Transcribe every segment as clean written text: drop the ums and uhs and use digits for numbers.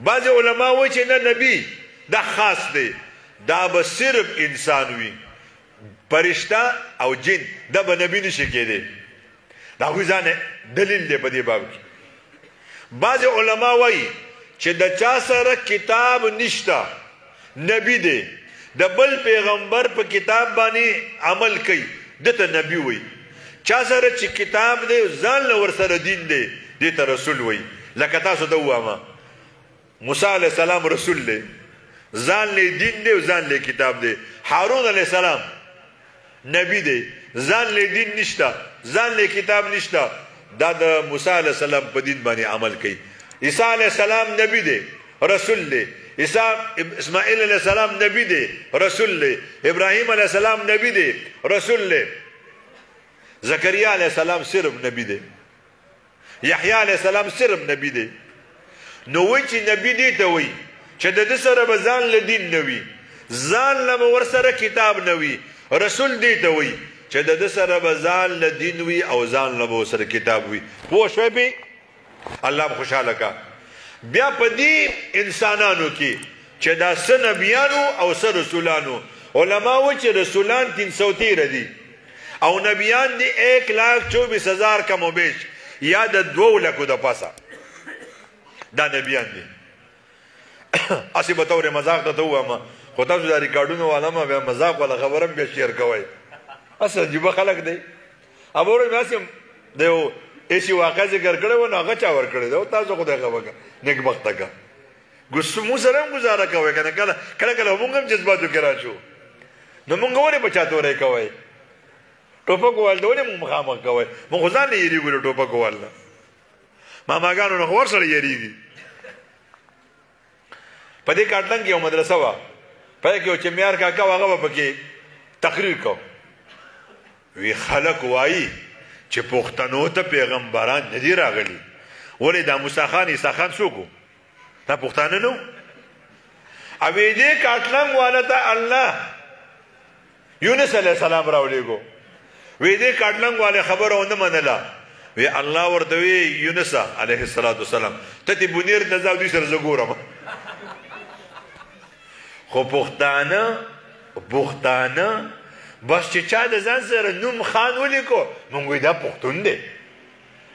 بعضې علما وایي چې نه، نبی دا خاص دی، دا به صرف انسان وي، فرشته او جن دا به نبی نشي کېدی. د هغوی ځان دلیل دی په دې باب کې. بعضې علما وایي چې د چا سره کتاب نشته نبی دی، د بل پیغمبر په کتاب باندې عمل کوي، ده ته نبی وایي. چا سره چې کتاب دی ځان له ورسره دین دی، دې ته رسول وایي. لکه تاسو ته ووایم موسی علیه السلام رسول دی، ځان له دین دی او ځان له کتاب دی. هارون علیه السلام نبی دی، ځان له دین نشته، ځان له کتاب نشته، دا د موسی علیه السلام په دین باندې عمل کوي. عیسی علیه السلام نبی دی، رسول دی. عیسی اسماعیل علیه السلام نبی دی، رسول دی. ابراهیم علیه السلام نبی دی، رسول دی. زکریا علیه السلام صرف نبی دی، یحیی علیه السلام صرف نبی دی. نو وایي چې نبی دی ته وایي چې د ده سره به ځان له دین نه وي، ځان له به ورسره کتاب نه وي. رسول دی ته وایي چې د ده سره به ځان له دین وي او ځان له به ورسره کتاب وي. پوه شوې پې؟ الله به خوشحاله کا. بیا په دې انسانانو کې چې دا څه نبیانو او څه رسولانو، علما وایي چې رسولان 313 دي او نبیان دي 1,24,000 کم و بیش، یا د 2 لکو د پاسه دا نبیان دي. هسې به طور مذاق ته ووایم، خو تاسو دا ریکارډونو والا ما بیا مذاق والا خبره هم بیا شیر کوئ. هسې عجیبه خلک دی. ابوره مې هسې د یو ایسي واقعه ذکر کړې وه، نو هغه چا ورکړې ده، تاسو خدای خبر کړه نېکبخته که مونږ سره هم ګزاره کوئ که نه. کله کله کله مونږ هم جذباتو کې راشو، نو مونږ ولې په چا تورې کوئ؟ ټوپک وال ته ولې مونږ مخامخ کوئ؟ مونږ خو ځان نه یېرېږو له ټوپک وال نه، ماماګانو نه خو ورسره یېرېږي. په دې کاټلنګ کې یو مدرسه وه، په دې کې یو چې میار کاکا وه، هغه به پکې تقریر کو. وی خلک وایي چې پښتنو ته پیغمبران نه دي راغلي. ولې دا موسی خان عیسی خان څوک وو؟ دا پښتانه نه وو؟ او دې کاټلنګ والا ته الله یونس علیه السلام راولېږو. وی دې کاټلنګ والے خبره ونه منله. وی الله ورته وی یونس علیه السلام ته دې بونیر ته ځه، دوی سره زه ګورم. خو پښتانه بس چې چا د ځان سره نوم خان ولیکو، مونږ وایو دا پښتون دی.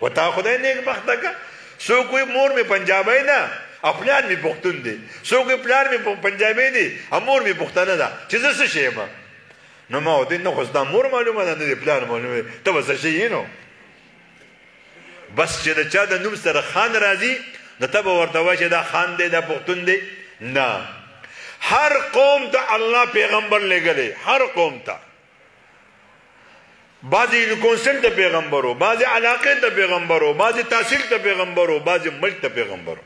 و تا خدای نېکبخته که. څوک وایي مور مې پنجابی ده او پلار مې پښتون دی، څوک وایي پلار مې پنجابی دی او مور مې پښتنه ده، چې زه څه شی یم؟ نو ما ورته نه خو ستا مور معلومه ده، نه دې پلار معلومه دی، ته به څه شی یې؟ نو بس چې د چا د نوم سره خان راځي، نو ته به ورته وایې چې دا خان دی، دا پښتون دی. نه، هر قوم ته الله پیغمبر لېږلی، هر قوم ته. بعضې کونسل ته پیغمبر و، بعضې علاقې ته پیغمبر و، بعضې تحصیل ته پیغمبر و، بعضې ملک ته پیغمبر و.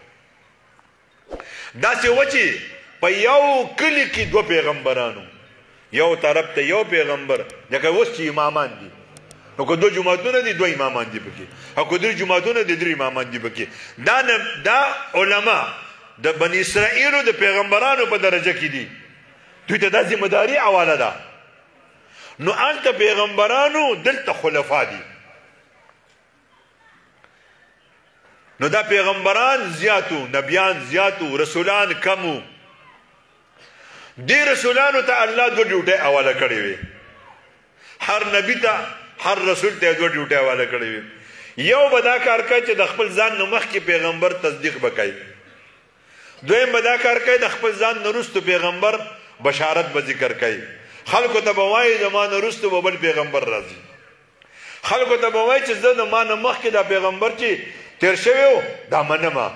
داسې وه چې په یو کلي کې دوه پیغمبرانو، یو طرف ته یو پیغمبر، لکه اوس چې امامان دي، نو که دوه جوماتونه دي دوه امامان دي پکې، او که درې جوماتونه دي درې امامان دي پکې. دا علما د بني اسرائیلو د پیغمبرانو په درجه کې دي، دوی ته دا ذمه داري حواله ده. نو هلته پیغمبرانو، دلته خلفا دي. نو دا پیغمبران زیاتو، نبیان زیاتو، رسولان کمو. دې رسولانو ته الله دوه ډیوټۍ حواله کړې وې، هر نبي ته هر رسول ته دوه ډیوټۍ حواله کړې وې. یو به دا کار کوي چې د خپل ځان نه مخکې پیغمبر تصدیق به کوي، دویم به دا کار کوي د خپل ځان نه وروسته پیغمبر بشارت به ذکر کوي. خلکو ته به وایي زما نه وروسته به بل پیغمبر راځي، خلکو ته به وایي چې زه د ما نه مخکې دا پیغمبر چې تېر شوی و دا منمه.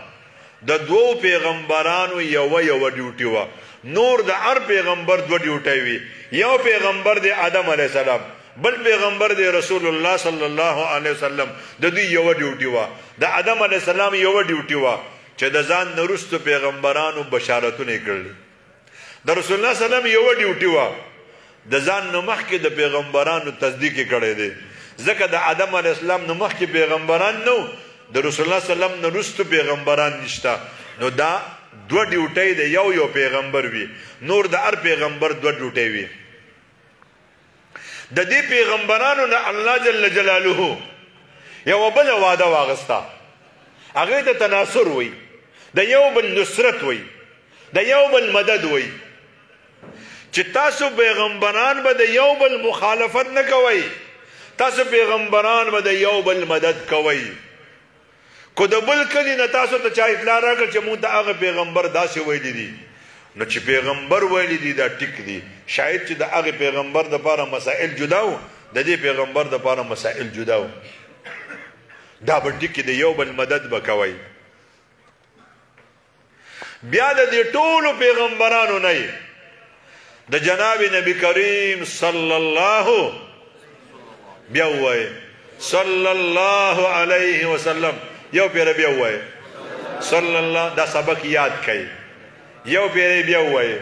د دوو پیغمبرانو یوه یوه ډیوټي وه، نور د هر پیغمبر دوه ډیوټۍ وي. یو پیغمبر دی آدم علیه السلام، بل پیغمبر دی رسول الله صلی الله علیه وسلم. د دوی یوه ډیوټي وه. د آدم علیه السلام یوه ډیوټي وه چې د ځان نه وروسته پیغمبرانو بشارتونه یې کړل. د رسول الله صلی الله علیه وسلم یوه ډیوټي وه، د ځان نه مخکې د پیغمبرانو تصدیق یې کړی دی. ځکه د آدم علیه السلام نه مخکې پیغمبران نه وو، د رسول الله صلی الله علیه وسلم نه وروسته پیغمبران نشته. نو دا دوه ډیوټۍ د یو یو پیغمبر وي، نور د هر پیغمبر دوه ډیوټۍ وي. د دې پیغمبرانو نه الله جل جلاله یوه بله وعده واغسته، هغې ته تناصر وایي. د یو بل نصرت وي، د یو بل مدد وي. چې تاسو پیغمبران به د یو بل مخالفت نه کوئ، تاسو پیغمبران به د یو بل مدد کوئ. کو د بل کلي نه تاسو ته چا اطلاع راکړه چې مونږ ته هغه پیغمبر داسې ویلي دي، نو چې پیغمبر ویلي دي دا ټیک دي. شاید چې د هغه پیغمبر دپاره مسائل جدا وو، د دې پیغمبر دپاره مسائل جدا وو، دا به ټیک د یو بل مدد به کوئ. بیا د دې ټولو پیغمبرانو نه د جناب نبی کریم صلی الله بیا ووایه صلی الله علیه وسلم، یو پیر بیا ووایه صلی الله، دا سبق یاد کړئ، یو پیر بیا ووایه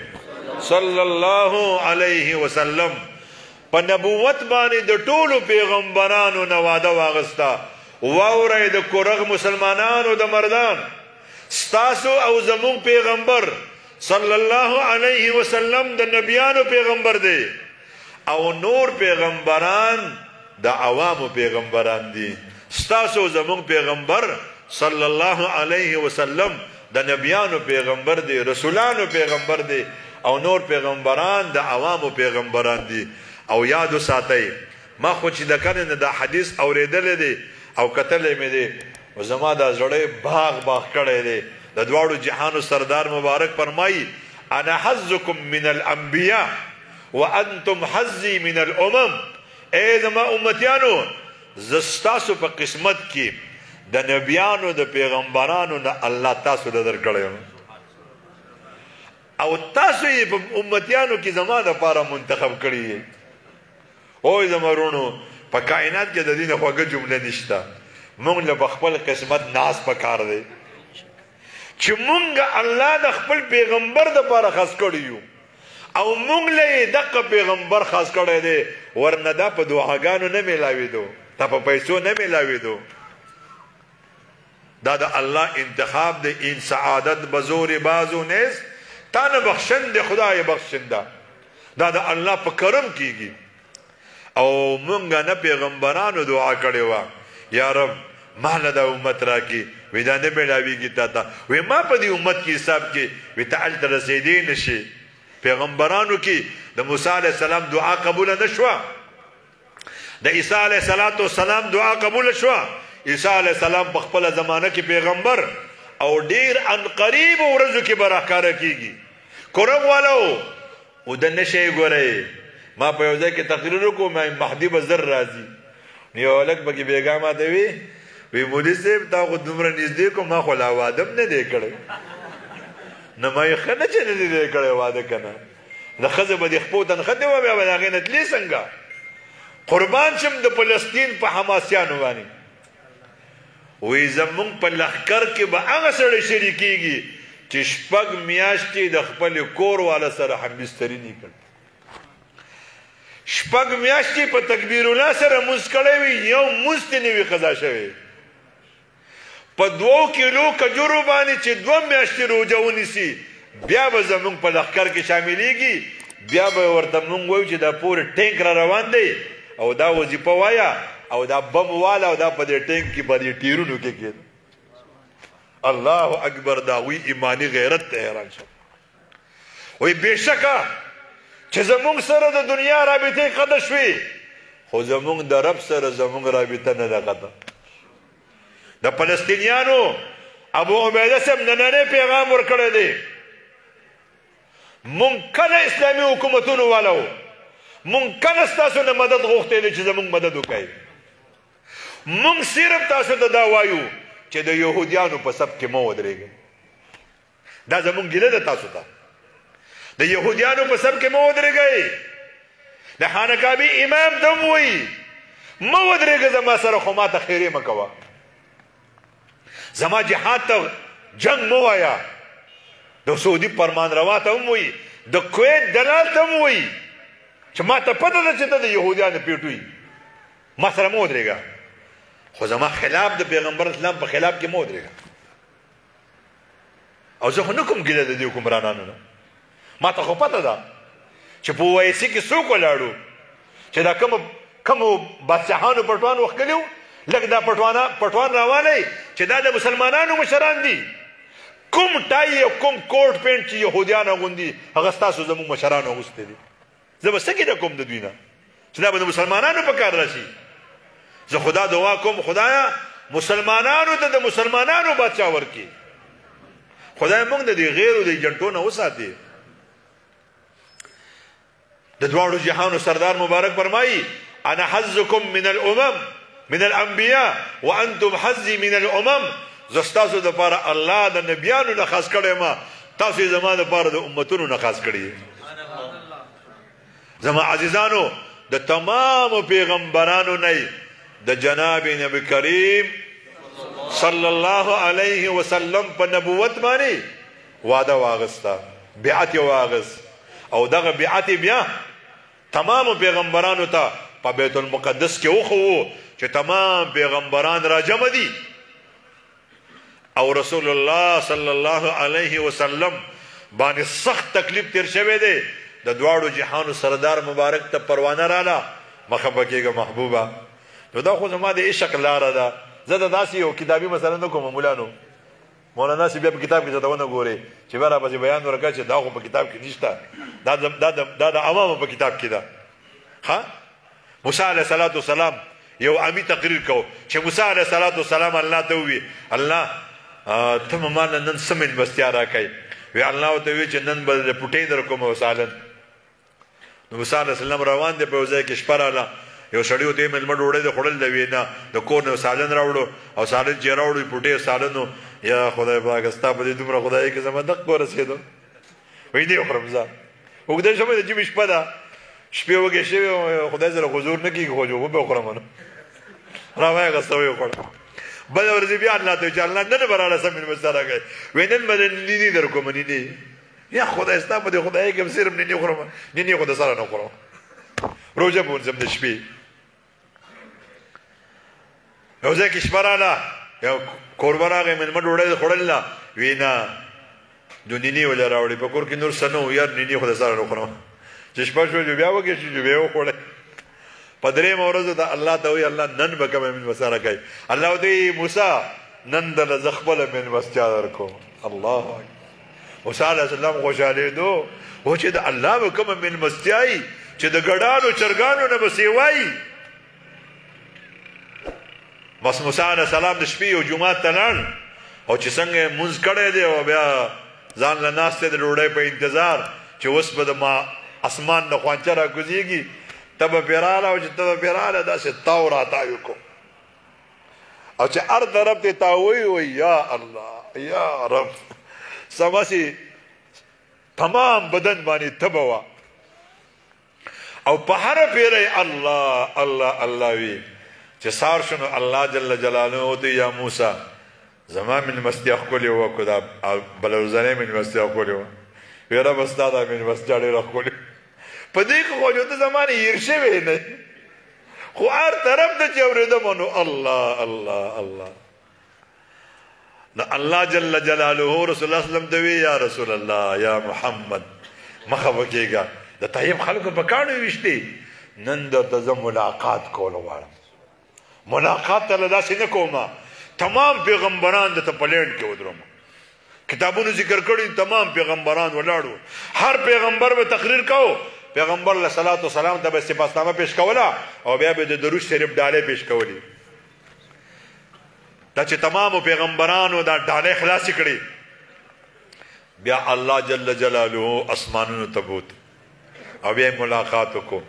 صلی الله علیه وسلم. په نبوت باندې د ټولو پیغمبرانو نه وعده واغسته. واورئ د کورغ مسلمانانو د مردان، ستاسو او زموږ پیغمبر صلی الله علیه وسلم د نبیانو پیغمبر دی، او نور پیغمبران د عوامو پیغمبران دي. ستاسو زموږ پیغمبر صلی الله علیه وسلم د نبیانو پیغمبر دی، رسولانو پیغمبر دی، او نور پیغمبران د عوامو پیغمبران دي. او یاد وساتئ، ما خو چې د کله نه دا حدیث اورېدلی دی او کتلی مې دی، زما دا زړه باغ باغ کړی دی. د دواړو جهانو سردار مبارک فرمایي انا حظکم من الانبیاء وانتم حظی من الامم. ای زما امتیانو، زه ستاسو په قسمت کې د نبیانو د پیغمبرانو نه الله تاسو له درکړی یم، او تاسو یې په امتیانو کې زما دپاره منتخب کړي یئ. اوی زما وروڼو، په کائنات کې د دې نه خوږه جمله نشته. مونږ له په خپل قسمت ناز پکار دی چې مونږ الله د خپل پیغمبر دپاره خاص کړي یو، او مونږ له یې دقه پیغمبر خاص کړی دی. ورنه دا په دعاګانو نه میلاوېدو، دا په پیسو نه میلاوېدو، دا د الله انتخاب دی. این سعادت بزور بازو نیست تا نه بخشند خدای بخشنده. دا د الله په کرم کیږي. او مونږ نه پیغمبرانو دعا کړې وه، یا رب ما له دا امت راکړي، وی دا نه میلاویږي تا ته، وی ما په دې امت کې حساب کې، وی ته هلته رسېدی نه شې. پیغمبرانو کې د موسی علیه السلام دعا قبوله نه شوه، د عیسی علیه السلام دعا قبوله شوه. عیسی علیه السلام په خپله زمانه کې پیغمبر او ډېر عنقریبو ورځو کې به راښکاره کېږي. کورغ والو او د نشئ ګورئ، ما په یو ځای کې تقریر وکړو، ما مهدي به زر راځي. نو یو هلک پکې بېګا ما ته وی، وی مولوي صاحب تا خو دومره نږدې کو، ما خو لا واده هم نه دی کړی. نو ما یې ښه نه چې نه دی کړی واده که نه، د ښځې به دې خپو ته نښتې وه، بیا به د هغې نه تلې څنګه؟ قربان شم د فلسطین په حماسیانو باندې. وی زمونږ په لښکر کې به هغه سړی شریکېږي چې شپږ میاشتې د خپلې کور والا سره همبستري نه کړي، شپږ میاشتې په تکبیر الله سره مونځ کړی وي، یو مونځ ترې نه وي قضا شوی، په 2 کیلو کجورو باندې چې 2 میاشتې روژه ونیسي، بیا به زمونږ په لښکر کې شاملېږي. بیا به ورته مونږ وایو چې دا پورې ټینک را روان دی، او دا وظیفه وایه، او دا بم واله، او دا په دې ټینک کې په دې ټیرونو کې کېده. الله اکبر، د هغوی ایماني غیرت ته حیران شوم. وایي بېشکه چې زمونږ سره د دنیا رابطې قطع شوې، خو زمونږ د رب سره زمونږ رابطه نه ده قطع. د فلسطینیانو ابو عبیده صاحب نننی پیغام ورکړی دی، مونږ کله اسلامي حکومتونو والو، مونږ کله ستاسو نه مدد غوښتی دی چې زمونږ مدد وکړئ. مونږ صرف تاسو ته دا وایو چې د یهودیانو په صف کې مه ودرېږئ. دا زمونږ ګیله ده تاسو ته، د یهودیانو په صف کې مه ودرېږئ. د خانه امام ته هم وایي مه ودرېږه زما سره، خو ما ته خیرې مه کوه، زما جهاد ته جنګ مه وایه. د سعودي فرمان روا ته هم وایي، د کویت دلال ته هم وایي چې ما ته پته ده چې ته د یهودیانو پیټو یې، ما سره مه ودرېږه، خو زما خلاف د پیغمبر اسلام په خلاف کې مه ودرېږه. او زه خو نه کوم ګیله د دې حکمرانانو نه، ما ته خو پته ده چې په او آی سي کې څوک ولاړو، چې دا کومو بادشاهانو پټوان وښکلي وو، لږ دا پټوان راوالی چې دا د مسلمانانو مشران دي. کوم ټای او کوم کوټ پینټ چې يهودیان اغوندي هغه ستاسو زموږ مشرانو اغوستي دي. زه به څه ګیله کوم د دوی نه چې دا به د مسلمانانو په کار راشي. زه خدا دعا کوم، خدایا مسلمانانو ته د مسلمانانو بادشاه ورکړي. خدای موږ د دې غیرو د ایجنټو نه وساتي. د دواړو جهانو سردار مبارک فرمایي انا حظکم من الامم من الانبیاء وانتم حظی من الامم. زه ستاسو دپاره الله د نبیانو نه خاص کړی ما، تاسو یې زما دپاره د امتونو نه خاص کړي. زما عزیزانو، د تمامو پیغمبرانو نه د جناب نبی کریم صلی الله علیه وسلم په نبوت باندې وعده واغسته، بیعت یې واغست، او دغه بیعت بیا تمامو پیغمبرانو ته په بیت المقدس کې وښوو چې تمام پیغمبران راجمع دي او رسول الله صلی الله علیه وسلم باندې سخت تکلیف تیر شوی دی. د دواړو جهانو سردار مبارک ته پروانه راله، مه خفه کېږه محبوبه. نو دا خو زما د عشق لاره ده. زه د داسې یو کتابي مسله نه کوم. مولانو مولانا سی بیا په کتاب کې څه ونه ګوري چې بیا راپسې بیان ورکړه چې دا خو په کتاب کې نشته، دا د عوامو په کتاب کې ده. ها، موسی علیه الصلاة والسلام یو عامي تقریر کو چې موسی علیه الصلاة والسلام الله ته ووی، الله ته ما له نن څه مېلمستیا راکوې؟ وی الله ورته ووی چې نن به د پوټې در کوم وسالن. نو موسی علیه السلام روان دی، په یو ځای کې شپه راله، یو سړي ورته ویل مېلمه ډوډۍ دې خوړل ده؟ وی نه. د کور نه سالن راوړو او سالن چې راوړو پوټې سالن و. یا خدای پاک ستا په دې دومره خدای کې زما دق ورسېدو. وی دې خورم زه اوږده شوه، د جمعې شپه ده، شپې وږې شوې، خدای سره حضور نه کېږي، خو وبه خورم نو راویې غسته ویې خوړه. بله ورځ بیا الله ته چې الله نن به راله سم مېلمستیا راکړې. وی نن به نینې در کوم نینې. یا خدای ستا په دې خدای کې صرف نینې خورم، نینې خو د سره نه خورم، روژه به ونیسم د شپې. یو ځای کې شپه راله، یو کوربه راغی، مېلمه ډوډۍ خوړله، وی نه نو نینې ولې راوړې؟ په کور کې نور څه نه وو، یار نینې خو د سره نه خورم. چې شپه شوه چې بیا وږی شو چې بیا وخوړې. په درېیمه ورځ ته الله ته وایي الله نن به کومه مېلمستیا راکوي؟ الله ورته وایي موسی نن درله زه خپله مېلمستیا درکوم. الله اکبر. موسی علیه السلام خوشحالېدو و چې د الله به کومه مېلمستیا وي چې د ګډانو چرګانو نه به سیوا وي. بس موسی علیه السلام د شپې یو جومات ته لاړ او چې څنګه یې لمونځ کړی دی او بیا ځان له ناست دی د ډوډۍ په انتظار چې اوس به د ما اسمان نه خوانچه راکوزېږي، ته به پرې راله او چې ته به پرې راله داسې تاو راتاوي کوم او چې هر طرف ته تاوي وایي یا الله یا رب، سمسي تمام بدن باندې تبه وه او په هره پیره الله الله الله وي. چې سار شو نو الله جل جلاله ته یا موسی زما مېلمستیا ښکلې وه که دا بله ورځنۍ مېلمستیا ښکلې وه؟ وی ربه ستا دا مېلمستیا ډېره ښکلې. په دې کې خو ته زما نه هېر شوی نه، خو هر طرف ته چې اورېدم نو الله الله الله. نو الله جل جلاله رسول الله صلی الله علیه وسلم ته وی یا رسول الله یا محمد مه خفه کېږه، د طیب خلکو په کاڼو ویشتې، نن درته زه ملاقات کول غواړم. ملاقات ته له داسې نه کومه، تمام پیغمبران درته په لینډ کې ودروم. کتابونو ذکر کړي تمام پیغمبران ولاړو، هر پیغمبر به تقریر کاو، پیغمبر علیه الصلاة والسلام ته به سپاسنامه پیش کوله او بیا به د درود شریف ډالۍ پیش کولې. دا چې تمامو پیغمبرانو دا ډالۍ خلاصې کړې، بیا الله جل جلاله اسمانونو ته بوت او بیا ملاقات وکړو.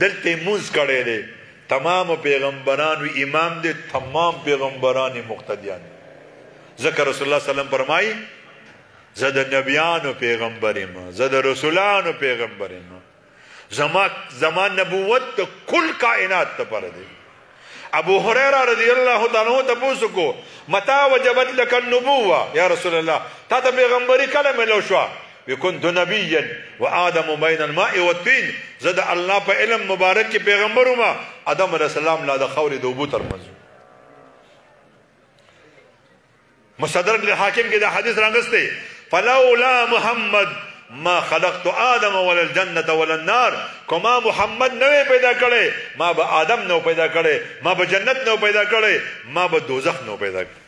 دلته یې مونځ کړی دی، تمامو پیغمبرانو امام دی، تمام پیغمبران یې مقتدیان دي. ځکه رسول الله صلی الله علیه وسلم فرمایي زه د نبیانو پیغمبر یم، زه د رسولانو پیغمبر یم، زما نبوت د کل کائنات لپاره دی. ابو هريره رضی الله تعالی عنہ تاسو کو متا وجبت لك النبوه یا رسول الله، تا ته پیغمبري کله ملو شو؟ وكنت نبيا وآدم بين الماء والطين. زه د الله په علم مبارک کې پیغمبر وم، آدم علیه السلام لا د خاورې د اوبو ترمنځ. مستدرک للحاکم کې دا حدیث راغستی، فلولا محمد ما خلقت آدم ولا الجنة ولا النار. کما محمد نوې پیدا کړي، ما به آدم نو پیدا کړي، ما به جنت نو پیدا کړي، ما به دوزخ نو پیدا کړي.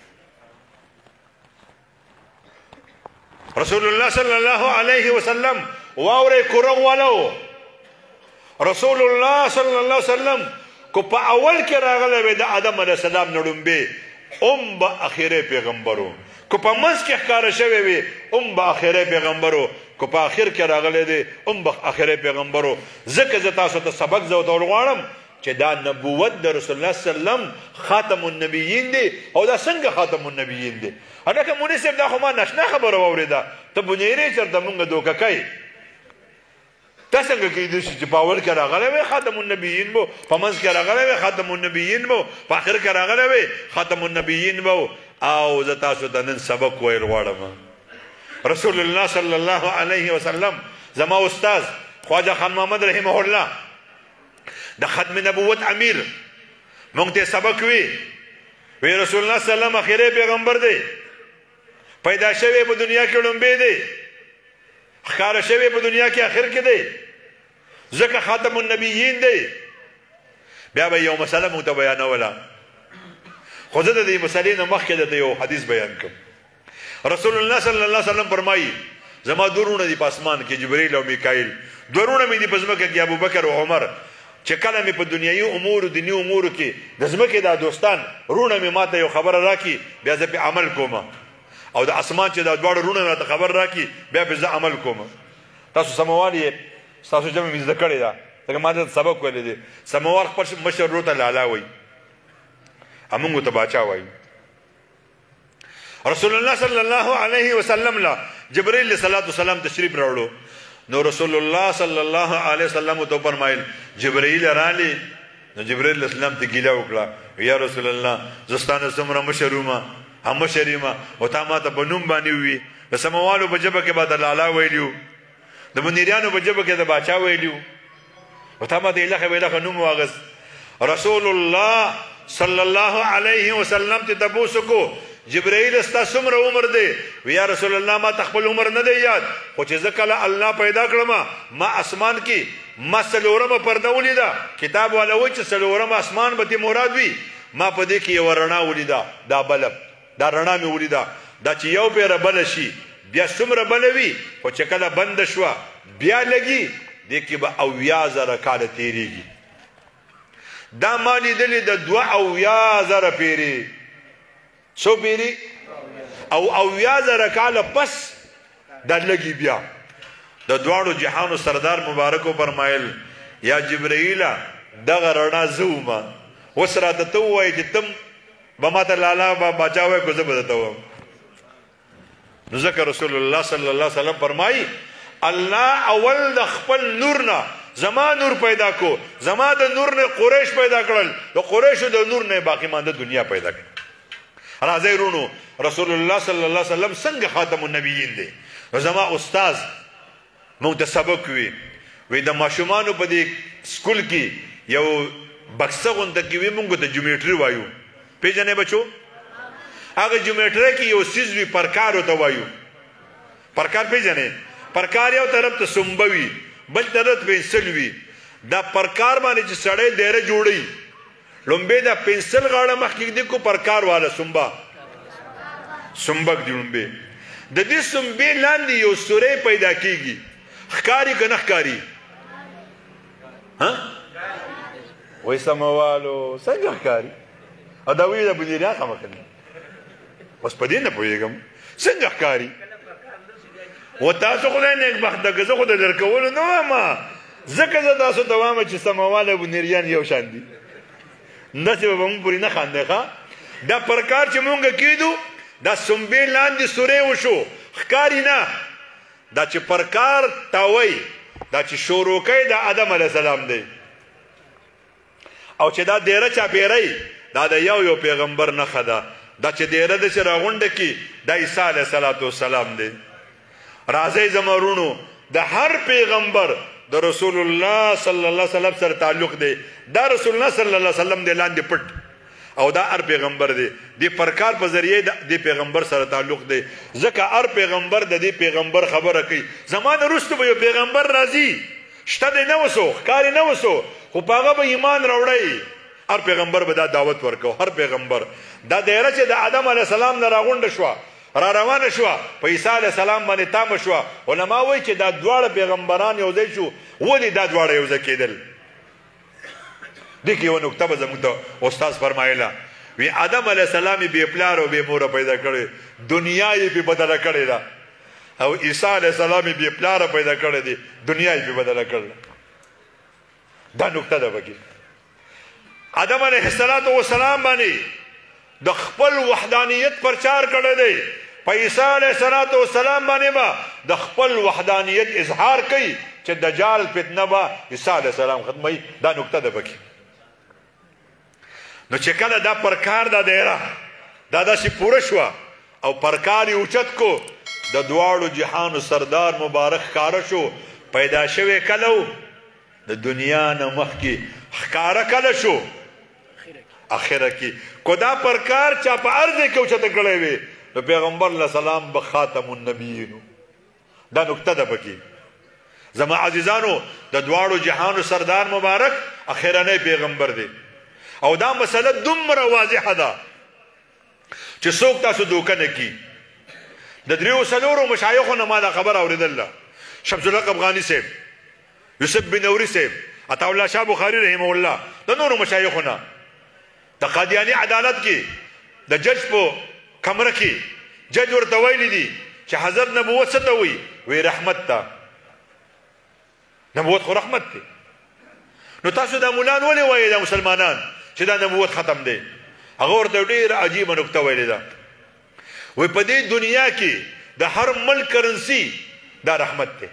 رسول الله صلی الله علیه وسلم واورې کورغ والو. رسول الله صلی الله علیه وسلم کو په اول کې راغلی وي د آدم علیه السلام نه ړومبی هم به اخري پیغمبرو، کو په منځ کې ښکاره شوی وي هم به اخري پیغمبرو، کو په اخر کې راغلی دی هم به اخري پیغمبرو. ځکه زه تاسو ته سبق زوتول غواړم چې دا نبوت د رسول الله صلی الله علیه وسلم خاتم النبیین دی. او دا څنګه خاتم النبیین دی؟ هلکه مونږ صاحب دا خو ما ناشنا خبره واورېده، ته بنیرې چېرته مونږ دوکه کوې؟ دا څنګه کېدای شي چې په اول کې راغلی وي خاتم النبیین به، په منځ کې راغلی وي خاتم النبیین به، په آخر کې راغلی وي خاتم النبیین به؟ او زه تاسو ته نن سبق ویل غواړم. رسول الله صلی الله علیه وسلم زما استاد خواجه خان محمد رحمه الله د ختم نبوت امیر مونږ ته سبق وی، وی رسول الله صلی الله علیه وسلم اخري پیغمبر دی، پیدا شوی په دنیا کې ړومبی دی، ښکاره شوی په دنیا کې اخر کې دی، ځکه خاتم النبیین دی. بیا به یو مسله مونږ ته بیانوله، خو زه د دې مسلې نه مخکې درته یو حدیث بیان کړم. رسول الله صلی الله علیه وسلم فرمایي زما دوه وروڼه دي په اسمان کې، جبرئیل او میکائیل، دوه وروڼه مې دي په ځمکه کې، ابوبکر او عمر. چې کله مې په دنیایي امورو دیني امورو کې د ځمکې دا دوستان وروڼه مې ماته یو خبره راکړي، بیا زه پرې عمل کوم، او د اسمان چې دا دواړه وروڼه راته خبر راکړي بیا پرې زه عمل کوم. تاسو سموال یې، ستاسو ژبه مې زده کړې ده، ځکه ما درته سبق ویلی دی. سموال خپل مشر ورور ته لالا وایي، موږ ته باچا وایي. رسول الله صلی الله علیه وسلم له جبرئیل علیه الصلاة والسلام تشریف راوړو، نو رسول الله صلی الله علیه وسلم ته وفرمایل جبرئیل رالی. نو جبرئیل علیه السلام ته ګیله وکړه، یا رسول الله زه ستا نه څومره مشر وم، هم مشر یم، او تا ما ته په نوم باندې ووي. د سموالو په ژبه کې به د لالا ویلي وو، د منیریانو په ژبه کې د باچا ویلي وو، او تا ما ته یې لخه ویلخه نوم واغست. رسول الله صلی الله علیه وسلم ته تپوس وکړو جبرئیل ستا څومره عمر دی؟ یا رسول الله ما ته خپل عمر نه دی یاد، خو چې زه کله الله پیدا کړم ما اسمان کې ما څلورمه پرده ولیده. کتاب والا وایي چې څلورم اسمان به ترې مراد وي. ما په دې کې یوه رڼا ولیده، دا بلب، دا رڼا مې ولیده، دا چې یو پیره بله شي بیا څومره بله وي، خو چې کله بنده شوه بیا لګي، دې کې به 70,000 کاله تېرېږي. دا ما لیدلې د 72,000 پیرې، څو پیرې؟ او 70,000 کاله پس دا لګي. بیا د دواړو جهانو سردار مبارک وفرمایل یا جبرئیله دغه رڼا زه ومه، اوس راته ته ووایې چې تم به ما ته لالا باچا وایې که زه به درته وایم. نو ځکه رسول الله صلی الله علیه وسلم فرمایي الله اول د خپل نور نه زما نور پیدا کو، زما د نور نه قریش پیدا کړل، د قریشو د نور نه باقي مانده دنیا پیدا کړل. راځئ وروڼو، رسول الله صلی الله علیه وسلم څنګه خاتم النبیین دی؟ زما استاد موږ ته سبق وي، وی د ماشومانو په دې سکول کې یو بکسه غونته کې وي، موږ ته جیومیټري وایو، پېژنې بچو؟ هغه جیومیټري کې یو څیز وي، پرکار ورته وایو. پرکار پېژنې؟ پرکار یو طرف ته سنبه وي، بل طرف ته پنسل وي. دا پرکار باندې چې سړی دیره جوړوي، لومبې دا پنسل غاړه مخکې ږدي کو پرکار والا سنبه سنبه ږدي. لومبې د دې سنبې لاندې یو سوری پیدا کیږي، ښکاري که نه ښکاري؟ ها وایي سموالو څنګه ښکاري؟ او دا وایي دا بنیریان خامخا دي، اوس په دې نه پوهېږم څنګه ښکاري. و تاسو خدای نېکبخته که زه خو د درکولو نه وایم، ځکه زه تاسو ته وایم چې سموال او بنیریان یو شان دي، داسې به موږ پورې نه خاندې. ښه دا پرکار چې مونږ کېدو دا سنبې لاندې سوری وشو، ښکاري نه. دا چې پرکار تاوی، دا چې شروع کوي دا آدم علیه السلام دی، او چې دا دیره چاپېرئ دا د یو یو پیغمبر نښه ده. دا چې دیره داسې راغونډه کړي دا عیسی علیه السلام دی. راځئ زما وروڼو، د هر پیغمبر د رسول الله صلی الله علیه وسلم سره تعلق دی. دا رسول الله صلی الله علیه وسلم دی لاندې پټ، او دا هر پیغمبر دی، د پرکار په ذریعه د پیغمبر سره تعلق دی. ځکه هر پیغمبر د دې پیغمبر خبره کوي. زما نه وروسته به یو پیغمبر راځي، شته دی نه وسو، ښکاري نه وسو، خو په هغه به ایمان راوړی. هر پیغمبر به دا دعوت ورکو. هر پیغمبر دا دایره چې د آدم علیه السلام نه راغونډه شوه، را روانه شوه، په عیسی علیه السلام باندې تامه شوه. علما وایي چې دا دواړه پیغمبران یو ځای شو، ولې دا دواړه یو ځای کېدل؟ دې کې یوه نکته به زموږ ته استاد فرمایله، وی آدم علیه السلام یې بې پلار او بې موره پیدا کړی، دنیا یې پرې بدله کړې ده، او عیسی علیه السلام یې بې پلاره پیدا کړی دی، دنیا یې پرې بدله کړې. دا نکته ده پکې. آدم علیه السلام باندې د خپل وحدانیت پرچار کړی دی، په عیسی علیه السلام باندې به د خپل وحدانیت اظهار کوي چې دجال فتنه به عیسی علیه السلام ختموي. دا نکته ده پکې. نو چې کله دا پرکار دا دایره دا داسې پوره شوه او پرکار یې اوچت کو، د دواړو جهانو سردار مبارک ښکاره شو. پیدا شوی کله و؟ د دنیا نه مخکې. ښکاره کله شو؟ اخره کې. کو دا پرکار چا په عرض کې اوچته کړی وي، نو پیغمبر علیه السلام به خاتم النبیین. دا نکته ده پکې. زما عزیزانو، د دواړو جهانو سردار مبارک اخرنی پیغمبر دی، او دا مسله دومره واضحه ده چې څوک تاسو دوکه نه کړي. د دریو څلورو مشایخو نه ما دا خبره اورېدل ده، شمس الحق افغاني صاحب، یوسف بن نوري صاحب، عطاالله شاه بخاري رحمه الله، د نورو مشایخو نه. د قادیاني عدالت کې د جج په کمره کې جج ورته ویلي دي چې حضرت نبوت څه ته وایي؟ وایي رحمت ته. نبوت خو رحمت دی. نو تاسو دا مولان ولې وایي دا مسلمانان چې دا نبوت ختم دی؟ هغه ورته ډېره عجیبه نکته ویلې ده. وایي په دې دنیا کې د هر ملک کرنسي دا رحمت دی،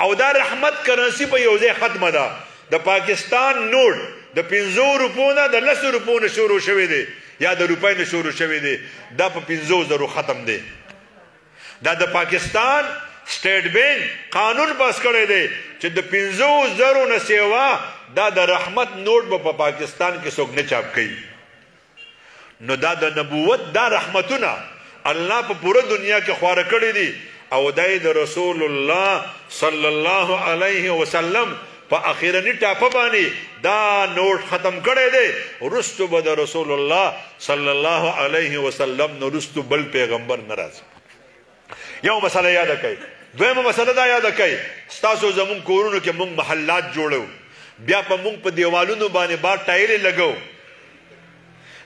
او دا رحمت کرنسي په یو ځای ختمه ده. د پاکستان نوټ د 5 روپو نه د 10 روپو نه شروع شوی دی، یا د روپۍ نه شروع شوی دی، دا په 5,000 ختم دی. دا د پاکستان سټیټ بینک قانون پاس کړی دی چې د 5,000 نه سیوا دا د رحمت نوټ به په پاکستان کې څوک نه چاپ کوي. نو دا د نبوت دا رحمتونه الله په پوره دنیا کې خواره کړي دي، او دا د رسول الله صلی الله علیه وسلم په اخیرني ټاپه باندې دا نوټ ختم کړی دی. وروستو به د رسول الله صلی الله علیه وسلم نه وروستو بل پیغمبر نه راځي. یو مسله یاده کړئ. دویمه مسله دا یاده کړئ، ستاسو زمونږ کورونو کې مونږ محلات جوړو، بیا په مونږ په دیوالونو باندې بار ټایلې لګو،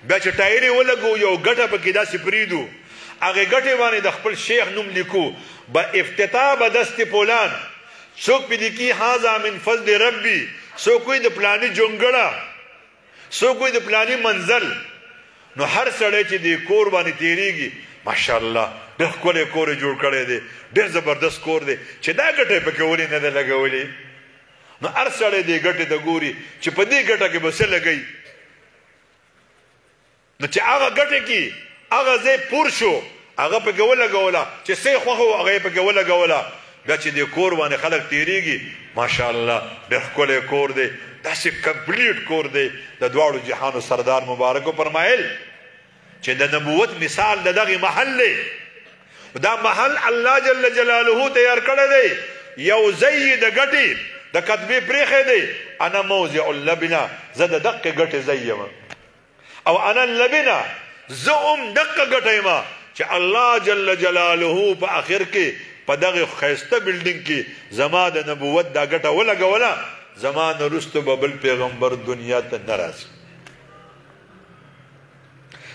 بیا چې ټایلې ولګو یو ګټه پکې داسې پرېږدو، هغې ګټې باندې د خپل شیخ نوم لیکو، به افتتاح به دست پولان، څوک پې لیکي هذا من فضل ربي، څوک وایي د پلاني جونګړه، څوک وایي د پلاني منزل. نو هر سړی چې دې کور باندې تېرېږي، ماشاءالله ډېر ښکلی کور یې جوړ کړی دی، ډېر زبردست کور دی، چې دا ګټه یې پکې ولې نه ده لګولې؟ نو هر سړی دې ګټې ته ګوري چې په دې ګټه کې به څه لګوي. نو چې هغه ګټه کې هغه ځای پور شو، هغه پکې ولګوله، چې څه یې خوښه وه هغه یې پکې ولګوله. بیا چې دې کور باندې خلک تېرېږي، ماشاءالله ډېر ښکلی کور دی، داسې کمپلیټ کور دی. د دواړو جهانو سردار مبارک وفرمایل چې د نبوت مثال د دغې محل دی. دا محل الله جل جلاله تیار کړی دی، یو ځای یې د ګټې د کتبې پرېښی دی، انا موضع اللبنه، زه د دقې ګټې ځای یم، او انا اللبنه، زه هم دقه ګټه یم چې الله جل جلاله په اخر کې په دغه ښایسته بلډینګ کې زما د نبوت دا ګټه ولګوله، زما نه وروسته به بل پیغمبر دنیا ته نه راځي.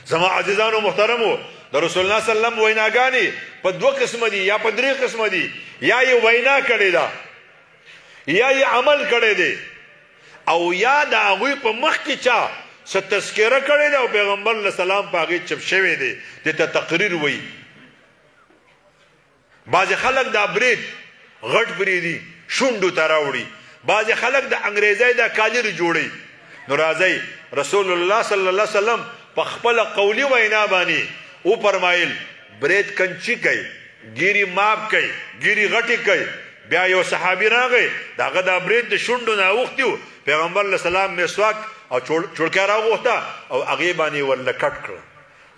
زما عزیزانو محترمو، د رسول الله صلی الله علیه وسلم ویناګانې په دوه قسمه دي یا په درې قسمه دي. یا یې وینا کړې ده، یا یې عمل کړی دی، او یا د هغوی په مخ کې چا څه تذکره کړې ده او پیغمبر علیه السلام په هغې چپ شوی دی، دې ته تقریر وایي. بعضې خلک دا برید غټ پرېږدي، شونډو ته راوړي، بعضې خلک د انګریزۍ دا کالر جوړوي. نو راځئ، رسول الله صلی الله علیه وسلم په خپله قولي وینا باندې وفرمایل، برید کنچي کوي، ګیري ماپ کوي، ګیري غټې کوي. بیا یو صحابي راغی، د هغه دا برید د شونډو نه اوښتي و، پیغمبر علیه السلام مسواک او چوړکیا راوغوښته او هغې باندې یې ورله کټ کړه.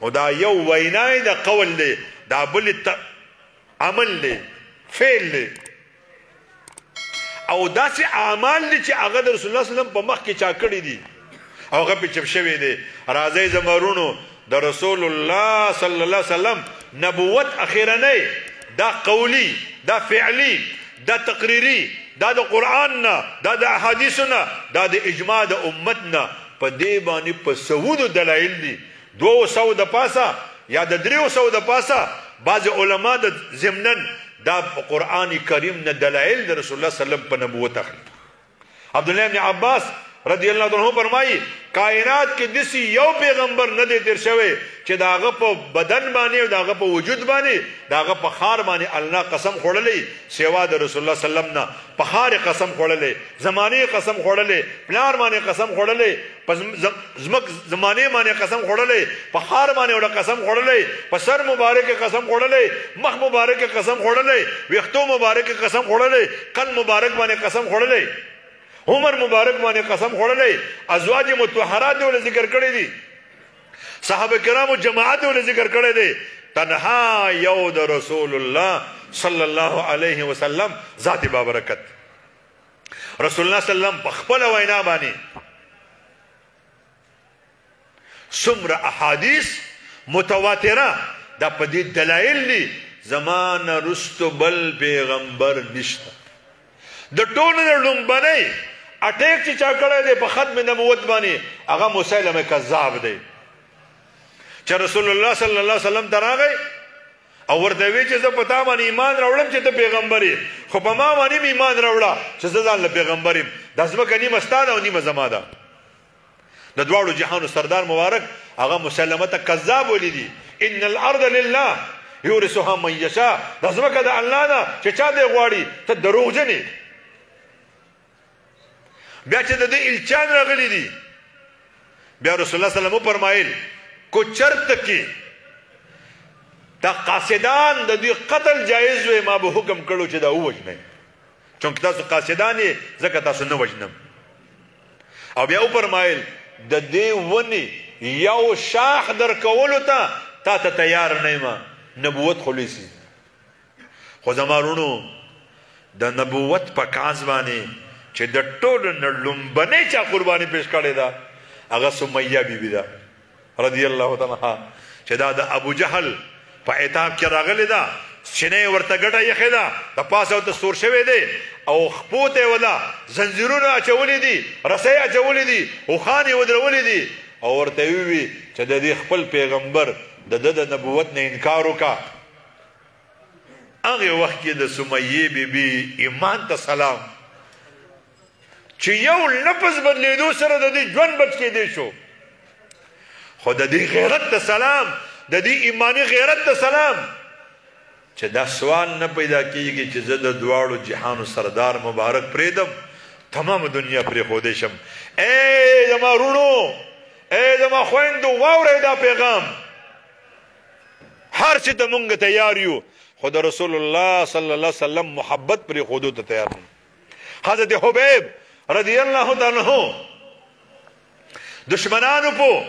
نو دا یو وینا یې د قول دی، دا بل عمل دی، فعل دی، او داسې اعمال دي چې هغه د رسول الله صلی الله علیه وسلم په مخ کې چا کړي دي او هغه پې چپ شوی دی. راځئ زما وروڼو، د رسول الله صلی الله علیه وسلم نبوت اخیرنۍ، دا قولی، دا فعلی، دا تقریری، دا د قرآن نه، دا د احادیثو نه، دا د اجماع د امت نه، په دې باندې په سوونو دلایل دي. 200 د پاسه یا د 300 د پاسه بعض علما د ضمناً دا قرآن کریم نه دلایل د رسول الله صلی الله علیه وسلم په نبوت اخلي. عبدالله ابن عباس رضی الله عنه فرمایي کائنات کې داسې یو پیغمبر نه دی تېر شوی چې د هغه په بدن باندې او د هغه په وجود باندې د هغه په ښار باندې الله قسم خوړلی سوا د رسول الله صلی الله علیه وسلم نه. په ښار یې قسم خوړلی، زمانې یې قسم خوړلی، پلار باندې قسم خوړلی، په ځمک زمانې باندې قسم خوړلی، په ښار باندې ورته قسم خوړلی، په سر مبارک یې قسم خوړلی، مخ مبارک یې قسم خوړلی، ویښتو مبارک یې قسم خوړلی، قلب مبارک باندې قسم خوړلی، عمر مبارک باندې قسم خوړلی، ازواج مطهرات یې ورته ذکر کړی دي، صحابه کرامو جماعت یې ورته ذکر کړی دی. تنها یو د رسول الله صلی الله علیه وسلم ذات بابرکت. رسول الله صلی الله علیه وسلم په خپله وینا باندې څومره احادیث متواتره دا په دې دلایل دي زما نه وروسته بل پیغمبر نشته. د ټولو نه لومبنۍ اټیک چې چا کړی دی په ختم نبوت باندې هغه مسیلمه کذاب دی، چې رسول الله صلی الله علیه وسلم ته راغی او ورته وی چې زه په تا باندې ایمان راوړم چې ته پیغمبر یې، خو په ما باندې هم ایمان راوړه چې زه ځان له پیغمبر یم. دا ځمکه نیمه ستا ده او نیمه زما ده. د دواړو جهانو سردار مبارک هغه مسلمه ته کذاب ویلي دي، ان الارض لله یورثها من یشاء. دا ځمکه د الله ده چې چا دی غواړي، ته دروغجن یې. بیا چې د دې الچان راغلي دي، بیا رسول الله صلی الله علیه وسلم وفرمایل کو چرته کې دا قاصدان د دوی قتل جایز وي، ما به حکم کړو چې دا ووژنئ، چونکه تاسو قاصدان یې ځکه تاسو نه وژنم. او بیا وفرمایل د دې ونې یو شاخ درکولو ته تا ته تیار نه یم، نبوت خو لوی څیز. خو زما وروڼو د نبوت په کاز باندې چې د ټولو نه لومبنۍ چا قرباني پیش کړې ده هغه سمیه بیبي ده رضی الله تعالی عنها، چې دا د ابو جهل په عتاب کې راغلې ده، سینه یې ورته ګټه ایښې ده، د پاسه ورته سور شوی دی او خپو ته یې ولا زنځیرونه اچولي دي، رسۍ اچولي دي، اوښان یې ودرولي دي، او ورته یې وویل چې د دې خپل پیغمبر د ده د نبوت نه انکار وکړه. هغې وخت کې د سمیې بیبي ایمان ته سلام، چې یو لفظ بدلېدو سره د دې ژوند بچ کېدی شو، خو د دې غیرت ته سلام، د دې ایماني غیرت ته سلام، چې دا سوال نه پیدا کیږي چې زه د دواړو جهانو سردار مبارک پرېږدم، تمام دنیا پرېښودی شم. ای زما وروڼو، ای زما خویندو، واورئ دا پیغام. هر څه ته مونږ تیار یو، خو د رسول الله صلی الله علیه وسلم محبت پرېښودو ته تیار نه. حضرت حبیب رضی الله تعالی عنه دشمنانو په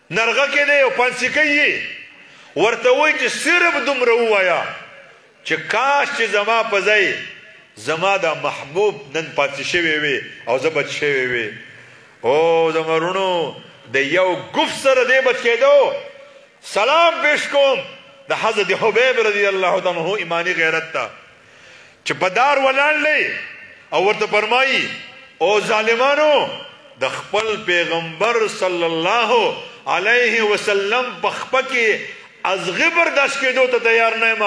نرغه کې دی او پانسي کوي، ورته وایي چې صرف دومره ووایه چې کاش چې زما په ځای زما دا محبوب نن پاتې شوی وي او زه بچ شوی وي. او زما وروڼو د یو ګف سره دی بچ کېدو. سلام پیش کوم د حضرت حبیب رضی الله تعالی عنه ایماني غیرت ته چې په دار ولاړ دی او ورته فرمایي او ظالمانو د خپل پیغمبر صلی الله علیه وسلم په خپه کې ازغه برداشت کېدو ته تیار نه یم،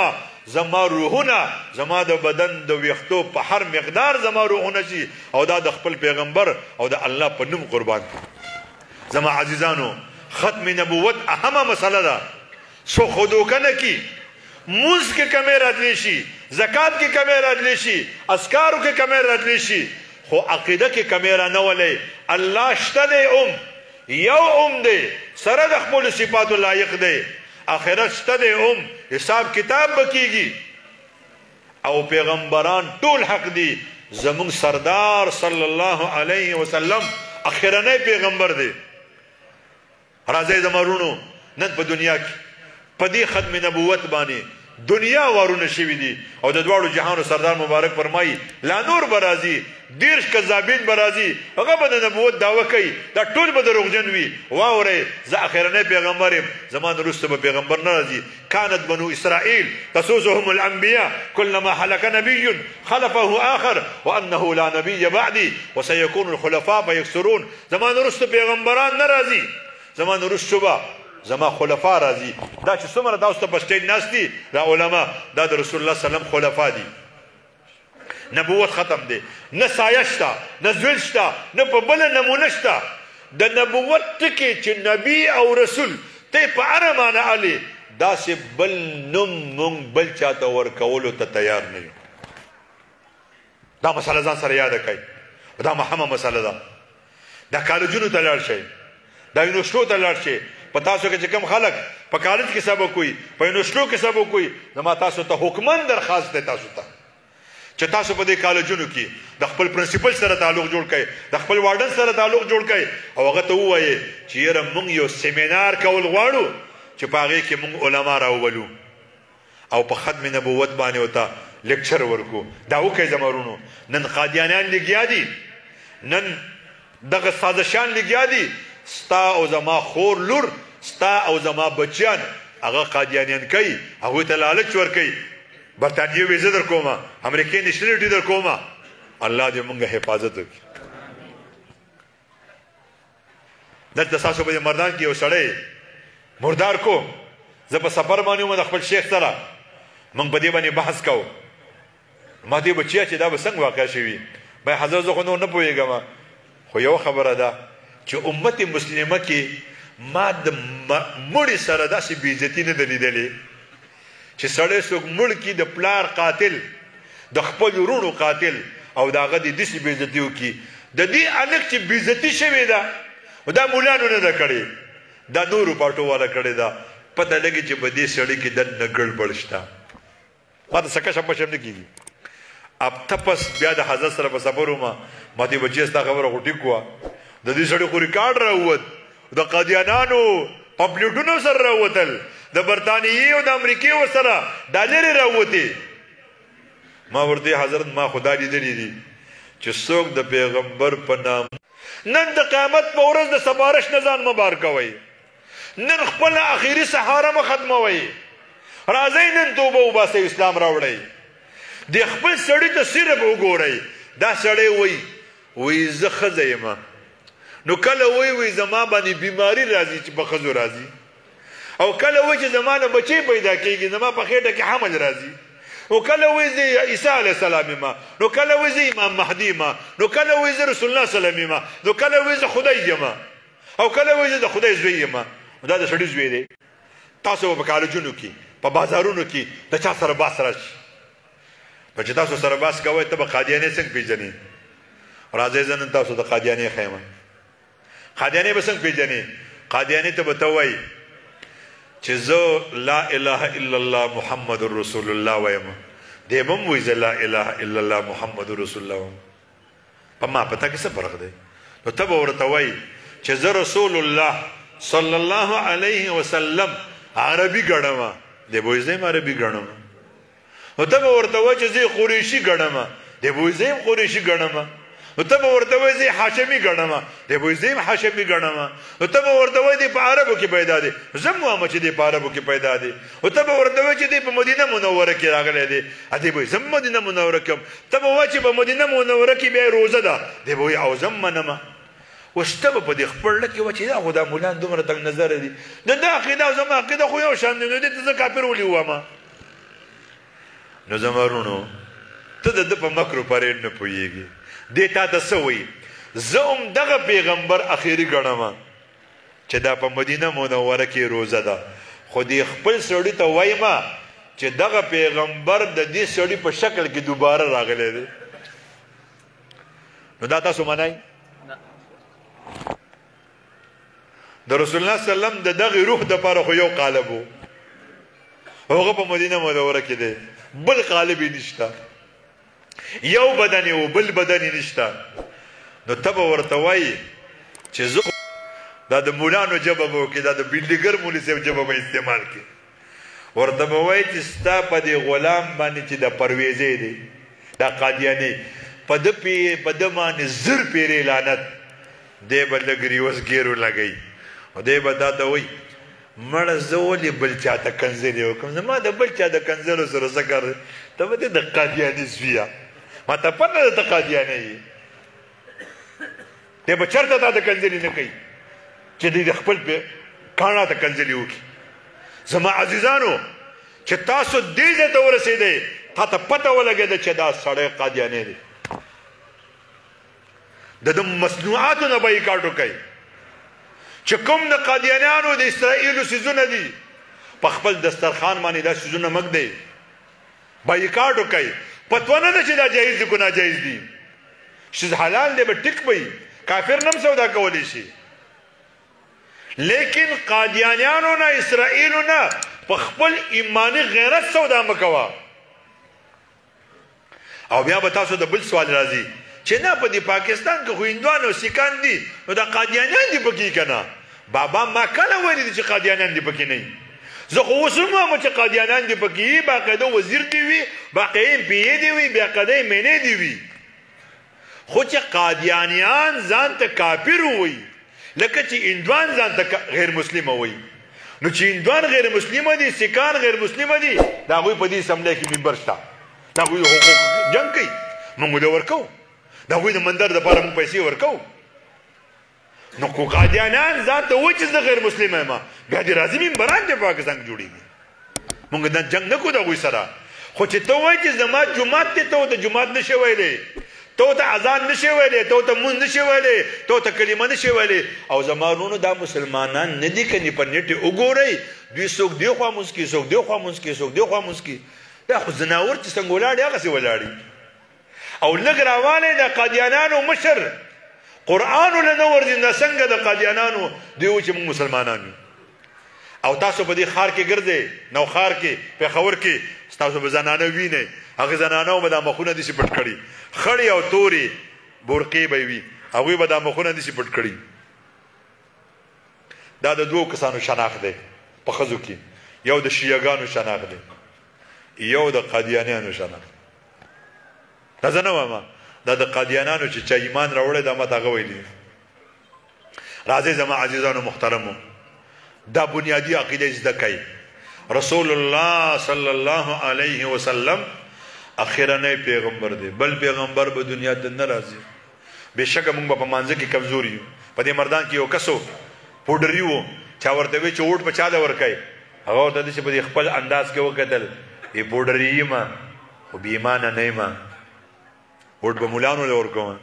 زما روحونه زما د بدن د ویښتو په هر مقدار زما روحونه شي او دا د خپل پیغمبر او د الله په نوم قربان کړي. زما عزیزانو ختم نبوت اهمه مسله ده، څو خو دوکه نه کي، مونځ کې کمی راتلی شي، زکات کې کمی راتلی شي، اذکارو کې کمی راتلی شي، خو عقیده کې کمی را نه ولئ. الله شته دی، یو دی، سره د خپلو صفاتو لایق دی، آخرت شته دی، حساب کتاب به کیږي، او پیغمبران ټول حق دي. زموږ سردار صلی الله علیه وسلم اخرنی پیغمبر دی. راځئ زما وروڼو نن په دنیا کې په دې ختم نبوت باندې دنیا وارونه شوي دي. او د دواړو جهانو سردار مبارک فرمایي لا نور به راځي، 30 کذابین به راځي، هغه به د نبوت دعوه کوي، دا ټول به دروغجن وي. واورئ، زه اخرنی پیغمبر یم، زما نه وروسته به پیغمبر نه راځي. كانت بنو اسرائيل تسوسهم الانبياء كلما هلك نبي خلفه اخر وانه لا نبي بعدي وسيكون الخلفاء فيكثرون. زما نه وروسته پیغمبران نه راځي، زما نه وروسته به زما خلفا راځي. دا چې څومره تاسو ته په سټیج ناست دي دا علما، دا د رسول الله صلی الله علیه وسلم خلفا دي. نبوت ختم دی، نه سایه شته، نه ځل شته، نه په بله نمونه شته. د نبوت ټکی چې نبی او رسول ته په هره معنا الي، داسې بل نوم مونږ بل چاته ورکولو ته تیار نه یو. دا مسله ځان سره یاده کړئ، دا مهمه مسله ده. دا کالجونو ته لاړ شئ، دا یونیورسټو ته لاړ شئ. په تاسو کې چې کوم خلک په کالج کې سبق کوي، په یونیورسټو کې سبق کوي، زما تاسو ته حکمن درخواست دی تاسو ته چې تاسو په دې کالجونو کې د خپل پرنسپل سره تعلق جوړ کړئ، د خپل وارډن سره تعلق جوړ کړئ، او هغه ته ووایئ چې یاره موږ یو سیمینار کول غواړو چې په هغې کې موږ علما راوبلو او په ختم نبوت باندې ورته لیکچر ورکو. دا وکړئ زما وروڼو. نن قادیانیان لګیا دي، نن دغه سازشان لګیا دي، ستا او زما خور لور، ستا او زما بچیان هغه قادیانیان کوي، هغوی ته لالچ ورکوي، برطانیې ویزه در کومه، امریکې نیشنلټي در کومه. الله دې مونږ حفاظت وکړي. دلته ستاسو په دې مردان کې یو سړی مردار کو، زه په سفر باندې وم د خپل شیخ سره، مونږ په دې باندې بحث کوو. ما دې بچیا چې دا به څنګه واقع شوي؟ بای حضرت زه خو نور نه پوهېږم، خو یوه خبره ده چې امت مسلمه کې ما د مړي سره داسې بېعزتي نه ده لیدلې چې سړی څوک مړ کړي، د پلار قاتل، د خپل وروڼو قاتل، او د هغه دې داسې بېعزتي وکړي. د دې هلک چې بېعزتي شوې ده، دا مولانو نه ده کړې، دا نورو پاټو والا کړې ده. پته لګي چې په دې سړي کې دننه ګړبړ شته. ما ته څه کشم مشم نه کېږي. اب تپس بیا د حضرت سره په سفر وم، ما دې بچیه ستا خبره خو ټیک وه، د دې سړي خو ریکارډ راووت، د قادیانانو پمپلیټونو سره راووتل، د برطانیې او د امریکې ورسره ډالرې راووتې. ما ورته حضرت ما خو دا لیدلي دي چې څوک د پیغمبر په نام نن د قیامت په ورځ د سفارش نه ځان مه بار کوئ، نن خپله اخري سهاره مه ختموئ، راځئ نن توبه وباسئ، اسلام راوړئ. د خپل سړي ته صرف وګورئ، دا سړی وایي وایي زه ښځه یم، نو کله وایي وایي زما باندې بیماري راځي چې په ښځو راځي، او کله وایي چې زما نه بچی پیدا کېږي، زما په خېټه کې حمل راځي، نو کله وایي زه عیسی علیه السلام یم، نو کله وایي زه امام مهدي یم، نو کله وایي زه رسول الله صلی الله علیه وسلم یم، نو کله وایي زه خدای یم، او کله وایي زه د خدای زوی یم. دا د سړي زوی دی. تاسو به په کالجونو کې، په بازارونو کې د چا سره باس راشي، نو چې تاسو سره باس کوئ ته به قادیاني څنګه پېژنې؟ راځئ زه نن تاسو د قادیاني ښیم. قادیاني به څنګه پېژنې؟ قادیاني ته به ته وایي چې زه لا اله الا الله محمد رسول الله وایم، دی به هم وایي زه لا اله الا الله محمد رسول الله وایم. په ما په تا کې څه فرق دی؟ نو ته به ورته وایي چې زه رسول الله صلی الله علیه وسلم عربي ګڼم، دی به وایي زه هم عربي ګڼم. نو ته به ورته وایي چې زه قریشي ګڼم، دی به وایي زه هم قریشي ګڼم. نو ته به ورته وایي زه هاشمي ګڼم، دی به وایي زه هم هاشمي ګڼم. نو ته به ورته وایي دی په عربو کې پیدا دی، زه هم وایم چې دی په عربو کې پیدا دی. نو ته به ورته وایي چې دی په مدینه منوره کې راغلی دی، دی به وایي زه هم مدینه منوره کې یم. ته به وایي چې په مدینه منوره کې بیا روزه ده، دی به وایي او زه هم منم. اوس ته به په دې خپل کې وایي چې دا خو دا مولان دومره تنګ نظره دي، د ده عقیده او زما عقیده خو یو شان دی، نو دې ته زه کافر ولې ووایم؟ نو زما وروڼو، ته د ده په مکر و پرېډ نه پوهېږې. دې تا ته څه وایي؟ زه هم دغه پیغمبر اخري ګڼم چې دا په مدینه منوره کې روزه ده، خو دې خپل سړي ته وایم چې دغه پیغمبر د دې سړي په شکل کې دوباره راغلی دی. نو دا تاسو منئ؟ د رسول الله صلی الله علیه وسلم د دغه روح دپاره خو یو قالب و، هغه په مدینه منوره کې دی، بل قالب یې نشته، یو بدن یې و، بل بدن یې نشته. نو ته به ورته وایي چې زه دا د مولانو ژبه به وکړي، دا د بلډیګر مولوي صاحب ژبه به استعمال کړي. ورته به وایي چې ستا په دې غلام باندې چې د پرویزې دی، دا قادیاني، په ده په ده باندې 1000 پیرې لعنت دی، به لږ ریوس ګیر ولګوي او دی به تا ته وایي مړه زه ولې بل چا ته کنځلې وکړم، زما د بل چا د کنځلو سره څه کار دی؟ ته به دې د قادیاني سویه، ما ته پته ده ته قادیاني یې. دی به چېرته تا ته کنځلې نه کوي چې دی د خپل کاڼا ته کنځلې وکړي. زما عزیزانو چې تاسو دې ځای ته ورسېدئ، تا ته پته ولګېده چې دا سړی قادیاني دی، د ده مصنوعاتو نه بایکاټ وکړئ. چې کوم د قادیانیانو د اسرائیلو څیزونه دي په خپل دسترخوان باندې دا څیزونه مه ږدئ، بایکاټ وکړئ. پتوه نه ده چې دا جایز دي که ناجایز دي، څیز حلال دی به ټیک به وي، کافر نه هم سودا کولی شي. لیکن قادیانیانو نه اسرائیلو نه په خپل ایماني غیرت سودا مه کوه. او بیا به تاسو د بل سوال راځي چې نه په دې پاکستان کې خو هندوان او سیکان دي، نو دا قادیانیان دي پکې که نه؟ بابا ما کله ویلي دي چې قادیانیان دي پکې نه وي. زه خو اوس هم وایم چې قادیانیان دي پکې وي، باقاعده وزیر دي وي، باقاعده ایم پي ای دي وي، باقاعده ایم این ای دي وي. خو چې قادیانیان ځان ته کافر ووایي، لکه چې هندوان ځان ته غیر مسلمه وایي، نو چې هندوان غیر مسلمه دي، سیکان غیر مسلمه دي، د هغوی په دې اسمبلۍ کې ممبر شته، د هغوی حقوق جنګ کوي، موږ له ورکوو، د هغوی د مندر دپاره موږ پیسې ورکوو. نو کو قادیانیان ځان ته وایي چې زه غیر مسلمه یم، بیا دې راځي ممبران دې په پاکستان کې جوړېږي. موږ دا جنګ نه کوو د هغوی سره. خو چې ته وایي چې زما جومات دی، ته ورته جومات نه شې ویلی، ته ورته اذان نه شې ویلی، ته ورته مونځ نه شې ویلی، ته ورته کلمه نه شې ویلی. او زما وروڼو دا مسلمانان نه دي، کنې په نېټ یې وګورئ، دوی څوک دې خوا مونځ کوي، څوک دې خوا مونځ کوي، څوک دې خوا مونځ کوي. دا خو ځناور چې څنګه ولاړ دي هغسې ولاړ دي. او لږ راوالی د قادیانانو مشر قرآن له نه ورځي، نه څنګه د قادیانانو دوی وایي چې موږ مسلمانان یو. او تاسو په دې ښار کې ګرځئ، نوښار کې، پېښور کې، ستاسو به زنانه وینئ، هغې زنانو به دا مخونه داسې پټ کړي، خړې او تورې بورقې به وي، هغوی به دا مخونه داسې پټ کړي. دا د دوو کسانو شناخت دی په ښځو کې، یو د شیعهګانو شناخت دی، یو د قادیانیانو شناخت. دا زه نه وایم، دا د قادیانانو چې چا ایمان راوړی دا ماته هغه ویلي. راځئ زما عزیزانو محترمو، دا بنیادي عقیده زده کړئ. رسول الله صلی الله علیه وسلم اخرنی پیغمبر دی، بل پیغمبر به دنیا ته نه راځي. بېشکه موږ به په مانځه کې کمزوري یو. په دې مردان کې یو کس و، پوډري و، چا ورته ویل چې ووټ په چا له ورکوې، هغه ورته داسې په دې خپل انداز کې وکتل، ای پوډري یم خو بې ایمانه نه یم، ووټ به مولانو له ورکوم.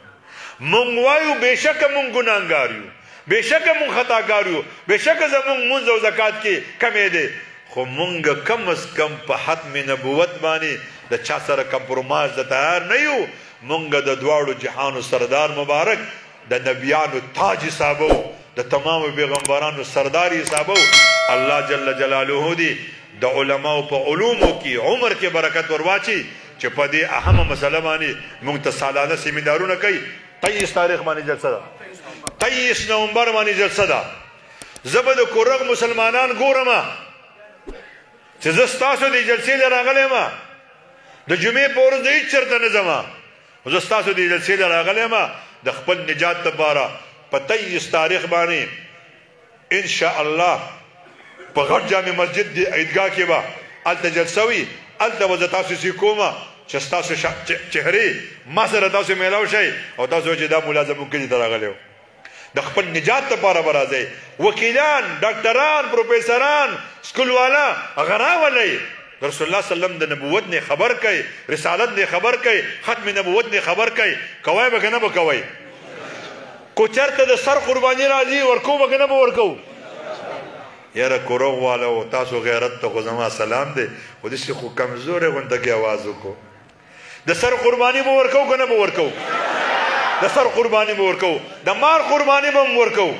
مونږ وایو بېشکه مونږ ګناهګار یو، بېشکه مونږ خطاکار یو، بېشکه زمونږ مونځ او زکات کې کمی دی، خو مونږ کم از کم په ختم نبوت باندې د چا سره کمپرومایز ته تیار نه یو. مونږ د دواړو جهانو سردار مبارک، د نبیانو تاج حسابو، د تمام پیغمبرانو سردار حسابو. الله جل جلاله دی د علماو په علومو کې عمر کې برکت ورواچي چې په دې اهمه مسله باندې مونږ ته سالانه سیمینارونه کوي. 23 تاریخ باندې جلسه ده، 23 نومبر باندې جلسه ده. زه به د کورغ مسلمانان ګورم چې زه ستاسو دې جلسې له راغلی یم، د جمعې په ورځ هېڅ چېرته نه ځم، زه ستاسو دې جلسې له راغلی یم د خپل نجات لپاره. په 23 تاریخ باندې ان شاء الله په غټ جامع مسجد دی عیدګاه کې به هلته جلسه وي، هلته به زه تاسو سي کوم چې ستاسو چهرې ما سره تاسو میلاو شئ او تاسو چې دا مولا زموږ کلي ته راغلی و. د خپل نجات لپاره به راځئ. وکیلان، ډاکټران، پروفیسران، سکول والا هغه راولئ، د رسول الله صلی الله علیه وسلم د نبوت نه خبر کړئ، رسالت نه خبر کړئ، ختم نبوت نه خبر کړئ. کوی به که نه به کوئ؟ کو چېرته د سر قرباني راځي ورکو به که نه به ورکو؟ یاره کورغ والو تاسو غیرت ته خو زما سلام دی، خو داسې خو کمزوری غونډه کې اواز وکړو. د سر قرباني به ورکو که نه به ورکو؟ د سر قرباني به ورکو، د مال قرباني به هم ورکو،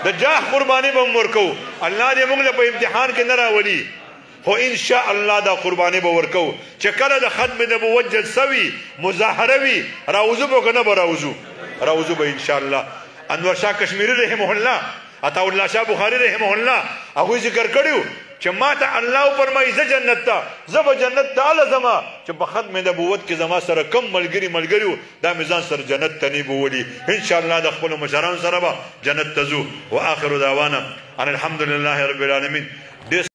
د جاه قرباني به هم ورکو. الله دې موږ له په امتحان کې نه راولي، خو ان شاء الله دا قرباني به ورکو چې کله د ختم نبوت جلسه وي، مظاهره وي، راوځو به که نه به راوځو؟ راوځو به ان شاء الله. انور شاه کشمیري رحمه الله، عطا الله شاه بخاري رحمه الله هغوی ذکر کړي چې چې ماته الله وفرمایي ځه جنت ته، زه به جنت ته هله ځم چې په ختم نبوت کې زما سره کوم ملګري ملګري وو دا مې ځان سره جنت ته نه بوولي. ان شاء الله د خپلو مشرانو سره به جنت ته ځو. واخر دعوانا ان الحمد لله رب العالمین.